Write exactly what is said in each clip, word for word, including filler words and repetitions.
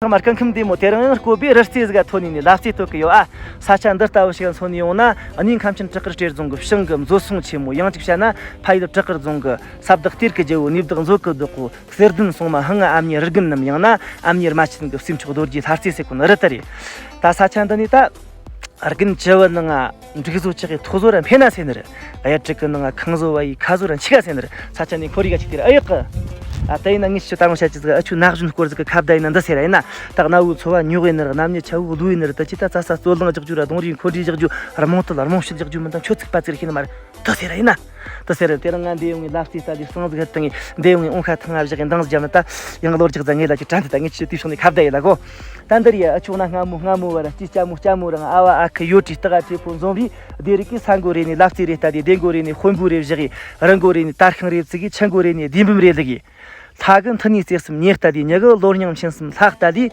ཚང་མ་སྐུ་ཁམས་བདེ་མོ། དེ་རིང་ཡང་བསྐོ་པའི་རི་རྩེ་ཟིག་ག་ཐོན་ནས་ནས་ལབ་རྩེ་གཏོད་གི་ཡོད་ཨ། ས་ཆ་འདི་ལྟ་བུ་ཞིག་མཚོན་ནས་ཡོང་ན། གནས་ཁམས་ཆེན་བྲག་དཀར་སྤྲེལ་རྫོང་གི་བྱང་གི་མཛོད་སྲུང་ཆེན་མོ། ཡང་ཅིག་བཤད་ན་ཕ་ཡུལ་བྲག་དཀར་རྫོང་གི་ས་བདག་གཏེར་གྱི་རྒྱལ་པོ། གནས་བདག་མཛོད་ཀྱི་བདག་པོ། གསེར་ལྡན་སྲུང་མ་ཧང་ང་ཨ་མྱེས་རི་རྒན་ནམ། ཡང་ན་ཨ་མྱེས་རྨ་ཆེན་གྱི་སྲས་མཆོག་རྡོ་རྗེ་ལྷ་རྩེ་ཟེར་གོ་ནི་རི་དེ་རེད། ད་ས་ཆ་འདི་ནས་ད་རྒན་བཅུ་བའི་ནང་ང་འབྲུག་བཟོ་ལྕགས་ཀྱི་ཐོག་བཟོ་ར་འཕེན་ན་ཟེར་ནི་རེད། གཡུ་བྲིས་ཀྱི་ནང་ང་ཁང་བཟོ་བ་ཡི་ཁ་བཟོ་ར་འཆི་ག་ཟེར་ནི་རེད། ས་ཆ་ནས་ཁོར་ཡུག་ག་ཅིག་དེ་རེད། ཨ་ཡག་གི། ཨ་ད་ཡིན་ན་ངས་ཁྱོད་ད་རུང་བཤད་ཀྱི་ཟིག་ཨ་ཁྱོད་ན་གཞོན་སྐོར་ཟིག་གི་ཁ་བརྡ་ཡིན་ན་འདི་ཟེར་ར་ཡིན་ན། ད་གནའ་བོའི་འཚོ་བ་རྙོག་ཡིན་ནི་རེད། གནམ་ཉི་ཆར་བོ་ལུ་ཡིན་ནི་རེད། ད་ཅི་ད་རྩྭ་ས་རྩོད་གླེང་རྒྱག་རྒྱུ་ར། རྡུང་རེས་འཁོན་འགྲས་རྒྱག་རྒྱུ། རྨོངས་དད་རྨོངས་གཤིས་རྒྱག་རྒྱུ་མི་འདང་། ཁྱོད་ཚིག་པ་ཚིག་རེ་ཤེས་ནི་མ་རེད། དེ་ཟེར་ར་ཡིན་ན། དེ་ཟེར་ར། དེ་རིང་ང་འདི་ཡོང་ངས་ལབ་རྩེ་ལྟ་དུས་སང་ཟིག་ཧར་བཏང་ངས། འདི་ཡོང་ངས་འོང་ཁ་ཐང་ང་བཞག་གི་འདང་ཟིག་བརྒྱབ་ན། ད་ཡང་ལོ་རྒྱག་ཙང་ངས་ལ་ཅིག་དྲན་དེ། ད་ངས་ཁྱོད་དེའི་ཕྱོགས་ནས་ཁ་བརྡ་ཡེ་ལ་གོ། ད་འདི་རེད་ཡ། ཨ་ཆོག་ན་སྔ་མོ་སྔ་མོ་བར་སྐྱིད་ལྕམ་མོ་ལྕམ་མོ་རང་ཨ་བ་ཨ་ཁུ་ཡོད་དྲིས་སྟག་ཁྲེ་ཕུ་འཛོམས་པས། སྡེ་རིགས་ཀྱི་ས་མགོ་རེ་ནས་ལབ་རྩེ་རེ་ལྟ་དུས། སྡེ་མགོ་རེ་ནས་དཔོན་པོ་རེ་བཞག་གི། རི་མགོ་རེ་ནས་དར་ཤིང་རེ་བཙུགས་གི། ཆུ་མགོ་རེ་ནས་ལྡེ་འབུམ་རེ་བླུགས་གི། ལྷ་གི་མཐུ་ནུས་རྩེ་གསུམ་ཉེ་ལྟ་དུས། མྱི་གི་བློ་སྙིང་མཆིན་གསུམ་ལྷ་ལྟ་དུས།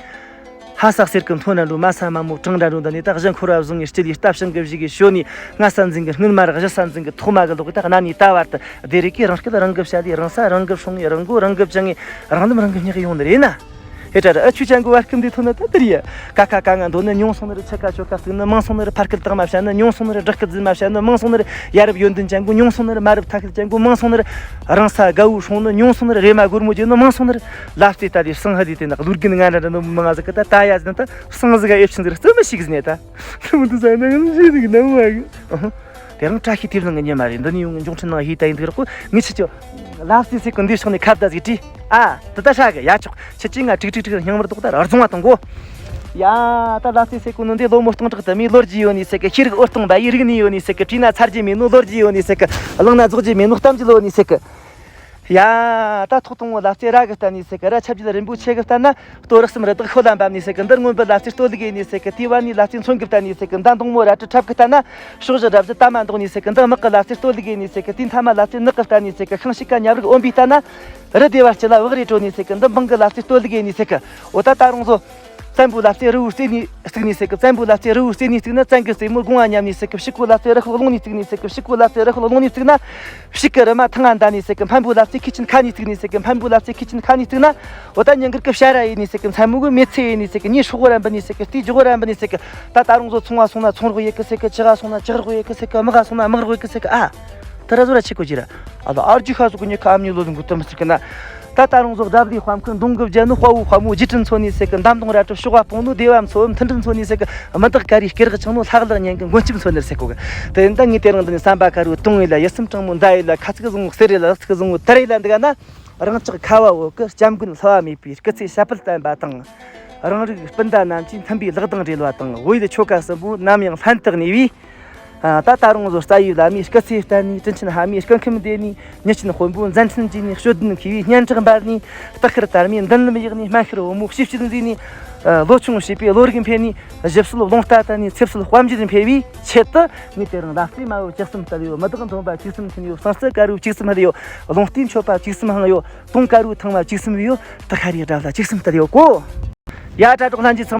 ལྷ་ས་གསེར་གྱི་མཐོ་ན་འགྲོ། དམའ་ས་དམའ་མོ་གྲང་འདྲ་འགྲོ། འདི་ནས་ད་གཞི་འཁོར་བ་བཟུང་ངས་སྤྱི་ལས་རྟ་བྱང་གི་བཞི་གི་ཞོ་ནས། སྔ་ས་འཛིན་གི་སྔོན་མ་རག་གཞི་ས་འཛིན་གི་ཐོག་མ་གི་ལོག་གི། ད་གནའ་ནས་ད་བར་དུ་སྡེ་རིགས་ཀྱིས་རང་སྐད་རང་གིས་བཤད་དེ། རང་ས་རང་གིས་སྲུང་ངས། རང་མགོ་རང་གིས་བཅིངས་ངས། རང་ལམ་རང་གིས་སྙེག་གི་ཡོང་ནི་རེད་ན། ཧེ་དྲ་ར། ཨ་ཆོས་ཅན་གོ་བར་སྐུམ་འདི་ཐོན་ན་ད་དེ་རེད། ཀ་ཁ་ཀ་ང་འདོན་ནི་ཉུང་སོང་ནི་རེད། ཆི་ཀ་ཆོ་ཀ་བརྩིགས་ནི་མང་སོང་ནི་རེད། ཕར་སྐད་དག་མ་བཤད་ནི་ཉུང་སོང་ནི་རེད། སྦྲགས་སྐད་རྫུན་མ་བཤད་ནི་མང་སོང་ནི་རེད། ཡ་རབས་ཡོན་ཏན་ཅན་གོ་ཉུང་སོང་ནི་རེད། མ་རབས་ཐ་སྐད་ཅན་གོ་མང་སོང་ནི་རེད། རང་ས་དགའ་བོ་སྲུང་ནི་ཉུང་སོང་ནི་རེད། རེ་མ་སྒོར་མོ་བརྗེ་ནི་མང་སོང་ནི་རེད། ལབ་རྩེ་ལྟ་དུས་སང་ཧ་ལས་དེ་ནག་ལུར་གིན་ང་འདྲ་འདྲ་ནི་མང་ང་ཟིག་གི། ད་ད་ཡ་ཟིན་ད་སང་ཟིག་ག་ཨེབ་ཆིན་ཟིག་རྩི་མི་ཤིག་ཟིན་ད་ལུ་འདི་ཟ་ན་ང་ཞེ་ནི་གི་ནམ་བ་གི། དེ་རིང་བཀྲ་ཤིས་དེབ་ནང་གི་ཉི་མ་རེད། འདི་ནི་ཡོང་གི་མགྱོགས་འཕྲིན་ནང་ཧི་ད་ཡིན་འདུག་རོགས་གོ། ངས་ཁྱེད་ཀྱི་ལབ་རྩེ་ཟེར་གོ་འདི་ཕྱོགས་ནས་ཁ་བརྡ་ཟིག་བྲིས། ཨ་དེ་ད་ཧྲ་གི། ཡ་ཆོག་ཁྱེད་ཀྱིས་ང་ཀྲིག་ཀྲིག་ཀྲིག་སྙིང་མར་དོག་ད་ར་རྫོང་བ་གཏོང་གོ། ཡ་ད་ལབ་རྩེ་ཟེར་གོ་ནོ་འདི་ལོ་མོ་སྟོང་ཕྲག་དུ་མའི་ལོ་རྒྱུས་ཡོད་ནི་ཟེར་གི། ཤེས་རིག་འོད་སྟོང་འབར་བའི་རིག་གནས་ཡོད་ནི་ཟེར་གི། བྲིས་ན་ཚར་རྒྱུ་མེད་ནོ་ལོ་རྒྱུས་ཡོད་ནི་ཟེར་གི། བླངས་ན་རྫོགས་རྒྱུ་མེད་ནོ་གཏམ་རྒྱུད་ཡོད་ནི་ཟེར་གི། ཡ། ད་ཐོག་དང་པོ་ལབ་རྩེ་ར་གི་ལྟ་ནི་ཟེར་གི། ར་ཆབ་རྒྱལ་རིན་པོ་ཆེ་གི་ལྟ་ན། ལྟོ་རག་གསུམ་རི་དྭགས་ཤོད་ལ་འབབ་ནི་ཟེར་གི། འདི་སྔོན་པོ་ལབ་རྩེ་སྟོད་ལུག་ཡིན་ནི་ཟེར་གི། དེའི་བར་ནི་ལབ་རྩེ་མཚོན་གི་ལྟ་ནི་ཟེར་གི། མདའ་མདུང་མོ་རལ་གྲི་ཁྲབ་གི་ལྟ་ན། ཕྱོགས་བཞི་ར་བཞི་ད་མ་འདོགས་ནི་ཟེར་གི། འདི་དམག་གི་ལབ་རྩེ་སྟོད་ལུག་ཡིན་ནི་ཟེར་གི། དེའི་མཐའ་མ་ལབ་རྩེ་ནག་གི་ལྟ་ནི་ཟེར་གི། ཤིང་ཤིག་ཀ་ཉབ་རིགས་ཨོམ་བི་ལྟ་ན། རི་སྡེ་བ་སྤྱི་ལ་བག་རེ་དྲོ་ནི་ཟེར་གི། འདི་འབངས་གི་ལབ་རྩེ་སྟོད་ལུག་ཡིན་ནི་ཟེར་གི། འོ་ད་ད་རུང་བཟོ། བཙན་པོའི་ལབ་རྩེ་རི་བོའི་རྩེ་ནས་བཙུགས་ནི་ཟེར་གི། བཙན་པོའི་ལབ་རྩེ་རི་བོའི་རྩེ་ནས་བཙུགས་ན། བཙན་གི་རྩེ་མོ་དགུང་བ་ཉམས་ནི་ཟེར་གི། ཕྱུག་པོའི་ལབ་རྩེ་རི་ཤོད་ལུང་ནས་བཙུགས་ནི་ཟེར་གི། ཕྱུག་པོའི་ལབ་རྩེ་རི་ཤོད་ལུང་ནས་བཙུགས་ན། ཕྱུག་གི་རི་མ་ཐང་ང་འདའ་ནི་ཟེར་གི། འཕན་པོའི་ལབ་རྩེ་ཁི་ཆེན་ཁ་ནས་བཙུགས་ནི་ཟེར་གི། འཕན་པོའི་ལབ་རྩེ་ཁི་ཆེན་ཁ་ནས་བཙུགས་ན། འོ་ད་ཉིན་དཀར་གི་བྱ་ར་ཡིན་ནི་ཟེར་གི། མཚན་མོ་གི་མེ་ཚེ་ཡིན་ནི་ཟེར་གི། ཉིན་སྲོག་གི་ར་འབུད་ནི་ཟེར་གི། དུས་སྒྱོགས་གི་ར་འབུད་ནི་ཟེར་གི། ད་ད་རུང་བཟོ། ཚོང་བ་སོང་ན་ཚོང་རོགས་ཡེ་གི་ཟེར་གི། ཇག་ག་སོང་ན་ཇག་རོགས་ཡེ་གི་ཟེར་གི། དམག་ག་སོང་ན་དམག་རོགས་ཡེ་གི་ཟེར་གི། ཨ། ད་ར་བཟོ་ར་ཆི་གོ་ཅི་ར། ཨ་ལ་ཨར་ཇུ་ཤ་ཟུག་གི་ཉི་ཁ་ཨ་མྱེས་ལོ་ལུང་གི་དུམ་ཟེར་གི་ན། ད་ད་རུང་བཟོ། དགྲ་བླའི་དཔའ་མཁན་མདུང་གི་རྒྱལ་ནོ། དཔའ་བོའི་དཔའ་མོ་རྗེས་དྲན་མཚོན་ནི་ཟེར་གི། མདའ་མདུང་རལ་གྲི་གཤོག་པ་སྤུངས་ནོ། སྡེ་བ་མཚོ་བོ་མཐུན་སྒྲིལ་མཚོན་ནི་ཟེར་གི། དམག་འཐབ་ཀ་རིའི་སྐེ་རགས་ཆང་ནོ། ལྷ་གླུ་སྙན་གི་མགོན་སྐྱབས་མཚོན་ནི་ཟེར་གོ་གི། དེ་ཡིན་ད་ངས་དེ་རིང་འདི་ནས་བསམ་པ་དཀར་བོའི་དུང་ཡིན་ལ། ཡིད་སེམས་དྲང་མོ་མདའ་ཡིན་ལ། ཁ་ཚིག་བཟང་བོ་གསེར་ཡིན་ལ། ལག་ཚིག་བཟང་བོ་དར་ཡིན་ལ། འདི་ག་ན། རང་ཅག་ཁ་བ་བོད་ཀྱི་སྐྱབས་མགོན་བསླུ་བ་མེད་པའི་སྐུ་ཚེ་ཞབས་པད་བརྟན་པ་དང་། རང་རིགས་སྤུན་ཟླ་རྣམས་ཀྱིས་མཐུན་པའི་ལག་གདང་སྦྲེལ་བ་དང་། བོད་ཡུལ་ཆོལ་ཁ་གསུམ་པོ་ནམ་ཡང་ལྷན་དུ་གནས་པའི། ཨ། ད་ད་རུང་བཟོ། རྩ་བའི་བླ་མའི་སྐུ་ཚེ་བརྟན་ནས། དྲིན་ཆེན་ཕ་མའི་སྐུ་ཁམས་བདེ་ནས། མྱི་ཆེན་དཔོན་པོའི་མཛད་འཕྲིན་རྒྱས་ནས། དཔྱོད་ལྡན་མཁས་པའི་སྙན་གྲགས་འབར་ནས། སྟག་ཤར་དར་མའི་མདུན་ལམ་ཡག་ནས། སྨད་ཤར་བུ་མོའི་གཤིས་སྤྱོད་མཛེས་ནས། ཨ། ལོ་ཆུང་བྱིས་པའི་བློ་རིག་འཕེལ་ནས། ཞབས་སྲོལ་རླུང་རྟ་དར་ནས། ཚེ་སྲོལ་དཔལ་འབྱོར་འཕེལ་བའི་ཆེད་དུ། ངས་དེ་རིང་ལབ་རྩེ་དམར་བོ་བཅུ་གསུམ་བཏབ་ཡོད། མི་དག་འདོན་པ་བཅུ་གསུམ་མཐུན་ཡོད། སྲང་རྩི་དཀར་བོ་བཅུ་གསུམ་ཕུལ་ཡོད། རླུང་རྟའི་མཆོད་པ་བཅུ་གསུམ་བསླངས་ཡོད། དུང་དཀར་བོའི་ཐང་བ་བཅུ་གསུམ་བུད་ཡོད། སྟག་ཤ་རའི་དགྲ་བླ་བཅུ་གསུམ་བཏུལ་ཡོད་གོ། ཡ། དྲ་གྲོགས་ལྷན་རྒྱས་ཚང་།